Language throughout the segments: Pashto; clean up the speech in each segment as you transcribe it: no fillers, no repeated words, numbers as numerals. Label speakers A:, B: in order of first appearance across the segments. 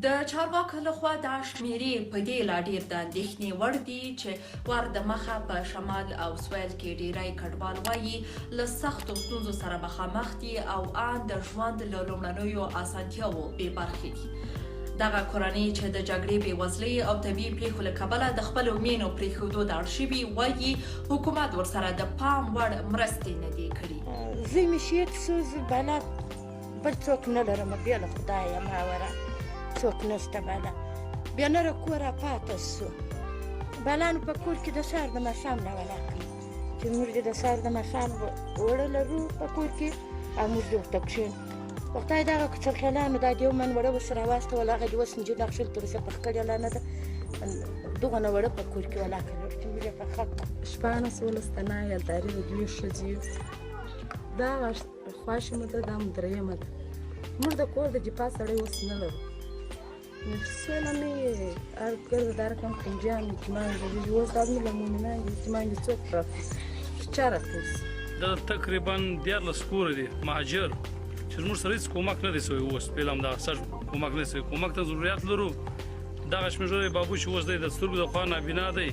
A: د چارواکو له خوا دا شمېرې په دې لا ډېر د اندېښنې وړ دي چې وار د مخه په شمال او سویل کې ډېری کډوال وايي له سختو ستونزو سره مخامخ دي او ان د ژوند له لومړنیو اسانتیاوو بې برخې دي. دغه کورنۍ چې د جګړې، بېوزلۍ او طبیعي پېښو له کبله د خپلو مېنو پرېښودو ته اړ شوي، وايي حکومت ورسره د پام وړ مرستې نه دي کړي.
B: زوی مې شهید شو، زه بلا بل څوک نه لرم بې له خدایه ما وره څوک نشته. بلا بیا نره کور راپاته شو. بلا نو په کور کې د سهار د ماښام نه ولاکه چې موږ دې د سهار د ماښام اوړه لرو په کور کې او موږ دې ورته کښېنو. خدای دغه کوڅلخېلانو دا د یو من وړه اوس راواستول، هغه دې اوس نجونو اخښل، تر اوسه پخ کړې لا نه ده. دغونه وړه په کور کې ولاکه لرو چې موږ یې پخه کړو.
C: 16 ولس تنه یلداري د دوې ښځې یو. دا خواښې مو ده، دا مو درېیمه ده. موږ د کور د دفاع سړی اوس نه لرو. نو چې سوله مې هر ګرده دا رقم کنجیان یتیمان جوړېږي. اوس دا زموږ له مومنان دي، یتیمان دي، څوک راکوي چې چا راکوي؟
D: دلته تقریبا 13 کوره دي مهاجر چې زموږ سره هیڅ کومک نه دی شوی. اوس فعلا همدغه سر کومک نه دی شوی، کومک ته ضرورت لرو. دغه شمېر بابو چې اوس دی د سترګو د خوا نابینا دی،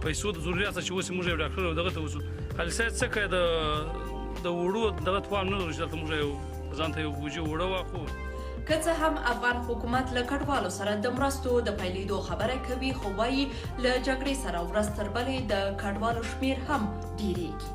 D: پیسو ته ضرورت چې اوس موږ یو ډاکټر او دغه ته وځو. خالد صاحب څه کوي؟ د وړو دغه توان نه لرو چې دلته موږ یو ځان ته یو بوجۍ اوړه واخلو.
A: که څه هم افغان حکومت له کډوالو سره د مرستو د پیلېدو خبره کوي، خو وايي له جګړې سره ورځ تر بلې د کډوالو شمېر هم ډېرېږي.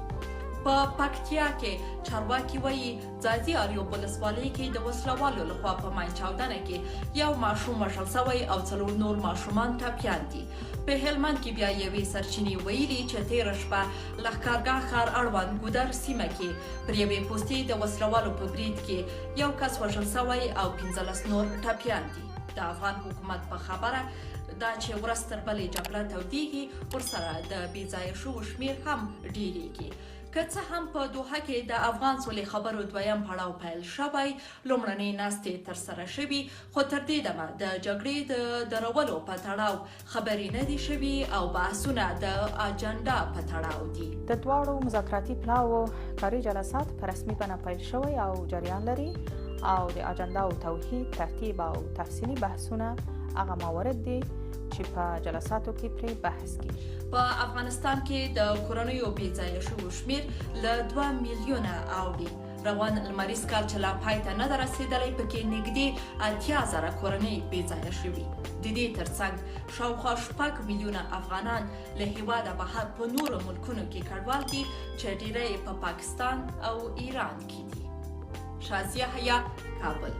A: په پکتیا کې چارواکي وايي، ځاځي اریوب ولسوالۍ کې د وسله والو لخوا په ماین چاودنه کې یو ماشوم وژل شوی او څلور نور ماشومان ټپیان دي. په هلمند کې بیا یوې سرچینې ویلي چې تېره شپه لښکرګاه ښار اړوند ګودر سیمه کې پر یوې پوستې د وسله والو په برید کې یو کس وژل شوی او 15 نور ټپیان دي. د افغان حکومت په خبره دا چې ورځ تر بلې جګړه تودیږي، ورسره د بې ځایه شوو شمېر هم ډېرېږي. که څه هم په دوحه کې د افغان سولې خبرو دویم پړاو پیل شوی، لومړنۍ ناستې ترسره شوي، خو تر دې دمه د جګړې د درولو په تړاو خبرې نه دي شوي او بحثونه د اجنډا په تړاو دي.
E: د دواړو مذاکراتي پلاوو کاري جلسات په رسمي بڼه پیل شوی او جریان لري او د اجنډاو توحید، ترتیب او تفصیلي بحثونه هغه موارد دي چې په جلساتو کې پرې بحث کیږي.
A: په افغانستان کې د کورنیو بې ځایه شوو شمېر له 2 میلیونه اوړي. روان لمریز کال چې لا پای ته نه ده رسېدلی، پکې نږدې 80,000 کورنۍ بې ځایه شوي. د دې ترڅنګ شاوخوا 6 میلیونه افغانان له هیواده بهر په نورو ملکونو کې کډوال دي چې ډیری یې په پاکستان او ایران کې دي. شازیه حیا، کابل.